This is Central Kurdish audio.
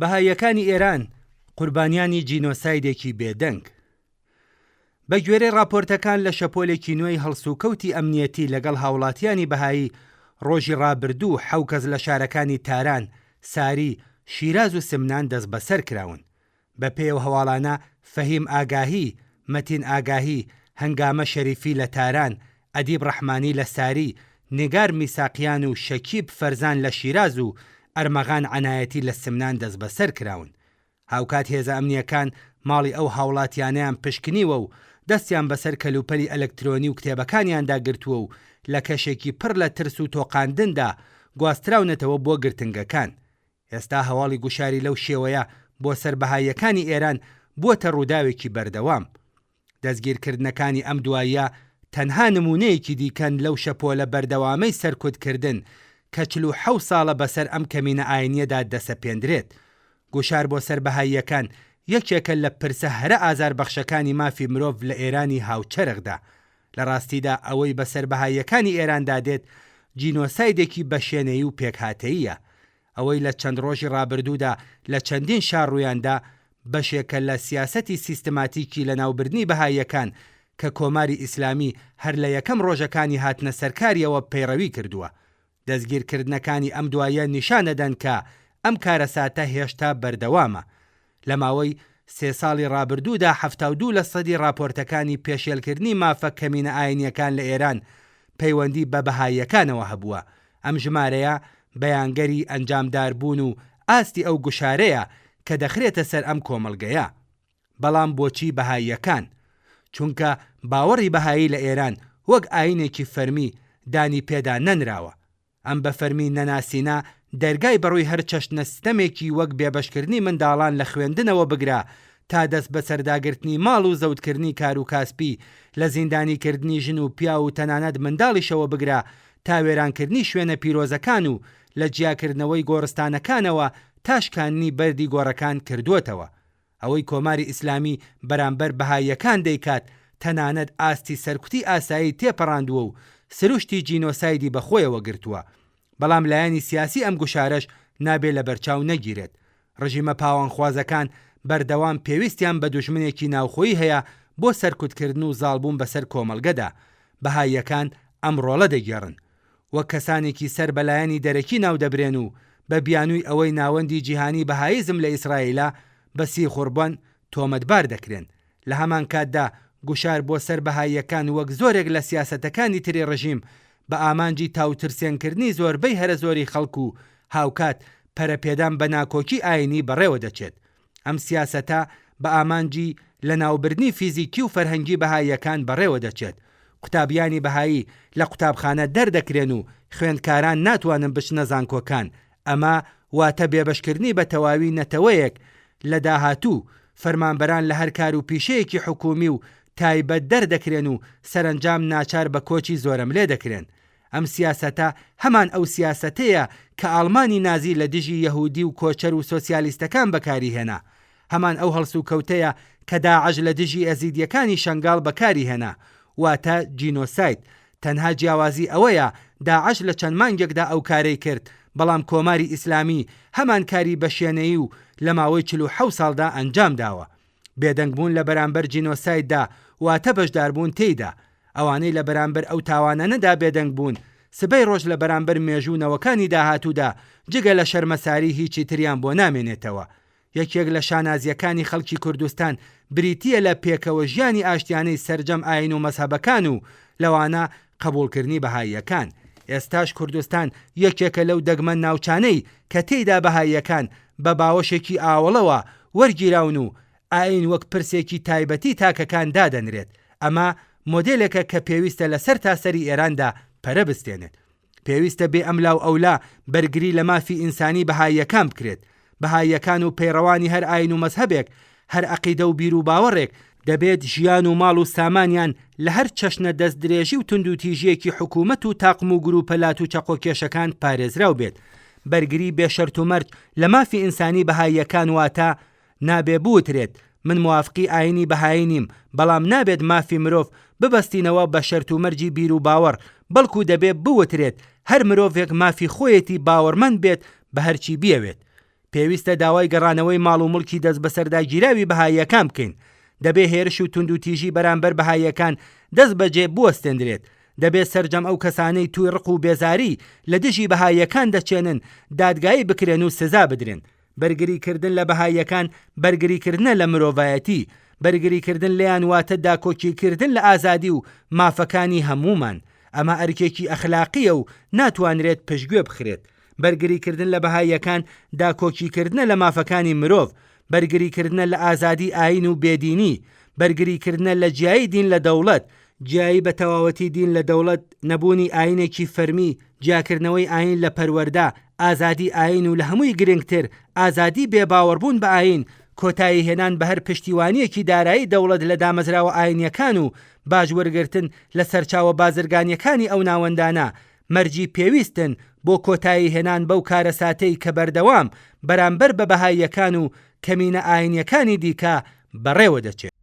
بەهاییەکانی ئێران قوربانیانی جینۆسایدێکی بێدەنگ. بە گوێرەی ڕاپۆرتەکان لە شەپۆلێکی نوێی هەڵسوکەوتی ئەمنیەتی لەگەڵ هاوڵاتیانی بەهایی ڕۆژی ڕابردوو حەو کەس لە شارەکانی تاران، ساری، شیراز و سمنان دەستبەسەر کراون. بە پێی ئەو هەواڵانە فەهیم ئاگاهی، مەتین ئاگاهی، هەنگامە شەریفی لە تاران، ئەدیب ڕەحمانی لە ساری، نیگار میساقیان و شەکیب فەرزان لە شیراز و ئەرمەغان عەنایەتی لە سمنان دەستبەسەر کراون. هاوکات هێزە ئەمنییەکان ماڵی ئەو هاوڵاتیانەیان پشکنیوە و دەستیان بەسەر کەلوپەلی ئەلکترۆنی و کتێبەکانیاندا گرتووە و لە کەشێکی پڕ لە ترس و تۆقاندندا گواستراونەتەوە بۆ گرتنگەکان. ئێستا هەواڵی گوشاری لەو شێوەیە بۆ سەر بەهاییەکانی ئێران بووەتە ڕووداوێکی بەردەوام. دەستگیرکردنەکانی ئەم دواییە تەنها نموونەیەکی دیکەن لەو شەپۆلە بەردەوامەی سەرکوتکردن کە 47 ساڵە بەسەر ئەم کەمینە ئاینییەدا دەسەپێندرێت. گوشار بۆ سەر بەهاییەکان یەکێکە لە پرسە هەرە ئازاربەخشەکانی مافی مرۆڤ لە ئێرانی هاوچەرخدا. لە ڕاستیدا ئەوەی بەسەر بەهاییەکانی ئێراندا دێت جینۆسایدێکی بەشێنەیی و پێکهاتەییە. ئەوەی لە چەند ڕۆژی ڕابردوودا لە چەندین شار ڕوویاندا، بەشێکە لە سیاسەتی سیستماتیکی لەناوبردنی بەهاییەکان کە کۆماری ئیسلامی هەر لە یەکەم ڕۆژەکانی هاتنە سەرکاریەوە پەیڕەوی کردووە. دەستگیرکردنەکانی ئەم دواییە نیشان دەدەن کە ئەم کارەساتە هێشتا بەردەوامە. لە ماوەی سێ ساڵی ڕابردوودا 72 لە سەدی ڕاپۆرتەکانی پێشێلکردنی مافە کەمینە ئاینییەکان لە ئێران پەیوەندی بە بەهاییەکانەوە هەبووە. ئەم ژمارەیە بەیانگەری ئەنجامداربوون و ئاستی ئەو گوشارەیە کە دەخرێتە سەر ئەم کۆمەڵگەیە. بەڵام بۆچی بەهاییەکان؟ چونکە باوەڕی بەهایی لە ئێران وەک ئایینێکی فەرمی دانی پێدا نەنراوە. ئەم بە فەرمی نەناسینە دەرگای بەڕووی هەر چەشنە ستەمێکی وەک بێبەشکردنی منداڵان لە خوێندنەوە بگرە تا دەستبەسەرداگرتنی ماڵ و زەوتکردنی کاروکاسپی، لە زیندانیکردنی ژن و پیاو و تەنانەت منداڵیشەوە بگرە تا وێرانکردنی شوێنە پیرۆزەکان و لە جیاکردنەوەی گۆڕستانەکانەوە تا شکاندنی بەردی گۆڕەکان کردووەتەوە. ئەوەی کۆماری ئیسلامی بەرامبەر بەهاییەکان دەیکات تەنانەت ئاستی سەرکوتی ئاسایی تێپەڕاندووە و سروشتی جینۆسایدی بەخۆیەوە گرتووە. بەڵام لایەنی سیاسی ئەم گوشارەش نابێ لەبەرچاو نەگیرێت. ڕژیمە پاوانخوازەکان بەردەوام پێویستیان بە دوژمنێکی ناوخۆیی هەیە بۆ سەرکوتکردن و زاڵبوون بەسەر کۆمەڵگەدا. بەهاییەکان ئەم ڕۆڵە دەگێڕن. وەک کەسانێکی سەر بە لایەنی دەرەکی ناودەبرێن و بە بیانووی ئەوەی ناوەندی جیهانی بەهاییزم لە ئیسرائیلە بە سیخوڕبوون تۆمەتبار دەکرێن. لە هەمانکاتدا گوشار بۆ سەر بەهاییەکان وەک زۆرێک لە سیاسەتەکانی تری ڕژیم بە ئامانجی تاوترسێنکردنی زۆربەی هەرەزۆری خەڵک و هاوکات پەرەپێدان بە ناکۆکی ئایینی بەڕێوە دەچێت. ئەم سیاسەتە بە ئامانجی لەناوبردنی فیزیکی و فەرهەنگی بەهاییەکان بەڕێوە دەچێت. قوتابیانی بەهایی لە قوتابخانە دەردەکرێن و خوێندکاران ناتوانن بچنە زانکۆکان. ئەمە واتە بێبەشکردنی بە تەواوی نەتەوەیەک لە داهاتوو. فەرمانبەران لە هەر کار و پیشەیەکی حکوومی و تایبەت دەردەکرێن و سەرەنجام ناچار بە کۆچی زۆرەملێ دەکرێن. ئەم سیاسەتە هەمان ئەو سیاسەتەیە کە ئاڵمانی نازی لە دژی یەهودی و کۆچەر و سۆسیالیستەکان بەکاری هێنا. هەمان ئەو هەڵسوکەوتەیە کە داعش لە دژی ئێزیدیەکانی شەنگاڵ بەکاری هێنا. واتە جینۆساید. تەنها جیاوازی ئەوەیە داعش لە چەند مانگێکدا ئەو کارەی کرد، بەڵام کۆماری ئیسلامی هەمان کاری بە شێنەیی و لە ماوەی 47 ساڵدا ئەنجام داوە. بێدەنگبوون لە بەرامبەر جینۆسایددا واتە بەشداربوون تێیدا. ئەوانەی لە بەرامبەر ئەو تاوانانەدا بێدەنگ بوون، سبەی ڕۆژ لە بەرامبەر مێژوو و نەوەکانی داهاتوودا جگە لە شەرمەساری هیچی تریان بۆ نامێنێتەوە. یەکێک لە شانازییەکانی خەڵکی کوردستان بریتییە لە پێکەوە ژیانی ئاشتیانەی سەرجەم ئایین و مەزهەبەکان و لەوانە قبوڵکردنی بەهاییەکان. ئێستاش کوردستان یەکێکە لەو دەگمەن ناوچانەی کە تێیدا بەهاییەکان بە باوەشێکی ئاوەڵەوە وەرگیراون و ئایین وەک پرسێکی تایبەتی تاکەکان دادەنرێت، ئەمە مۆدێلێکە کە پێویستە لە سەرتاسەری ئێراندا پەرە بستێنێت. پێویستە بێ ئەملاو ئەولا بەرگری لە مافی ئینسانی بەهاییەکان بکرێت. بەهاییەکان و پەیڕەوانی هەر ئایین و مەزهەبێک، هەر عەقیدە و بیروباوەڕێک، دەبێت ژیان و ماڵ و سامانیان لە هەر چەشنە دەستدرێژی و توندوتیژییەکی حکوومەت و تاقم و گرووپە لات و چەقۆکێشەکان پارێزراو بێت. بەرگری بێ شەرت و مەرج لە مافی ئینسانی بەهاییەکان واتە نابێ بوترێت من موافقی ئاینی بەهایی نیم، بەڵام نابێت مافی مرۆڤ ببەستینەوە بە شەرت و مەرجی بیر و باوەڕ، بەڵکو دەبێ بوترێت هەر مرۆڤێک مافی خۆیەتی باوەڕمەند بێت بە هەرچی بیەوێت. پێویستە داوای گەڕانەوەی ماڵ و موڵکی دەستبەسەرداگیراوی بەهاییەکان بکەین. دەبێ هێرش و توندوتیژی بەرامبەر بەهاییەکان دەستبەجێ بوەستێندرێت. دەبێ سەرجەم ئەو کەسانەی تووی ڕق و بێزاری لە دژی بەهاییەکان دەچێنن دادگایی بکرێن و سزا بدرێن. بەرگریکردن لە بەهاییەکان بەرگریکردنە لە مرۆڤایەتی، بەرگریکردن لێیان واتە داکۆکیکردن لە ئازادی و مافەکانی هەموومان. ئەمە ئەرکێکی ئەخلاقییە و ناتوانرێت پشتگوێ بخرێت. بەرگریکردن لە بەهاییەکان داکۆکیکردنە لە مافەکانی مرۆڤ، بەرگریکردنە لە ئازادی ئایین و بێدینی، بەرگریکردنە لە جیایی دین لە دەوڵەت، جیایی بە تەواوەتی دین لە دەوڵەت، نەبوونی ئایینێکی فەرمی، جیاکردنەوەی ئایین لە پەروەردە، ئازادی ئایین و لە هەمووی گرنگتر ئازادی بێ باوەڕبوون بە ئایین، کۆتایی هێنان بە هەر پشتیوانییەکی دارایی دەوڵەت لە دامەزراوە ئایینییەکان و باج وەرگرتن لە سەرچاوە بازرگانییەکانی ئەو ناوەندانە، مەرجی پێویستن بۆ کۆتایی هێنان بەو کارەساتەی کە بەردەوام بەرامبەر بە بەهاییەکان و کەمینە ئایینییەکانی دیکە بەڕێوە دەچێت.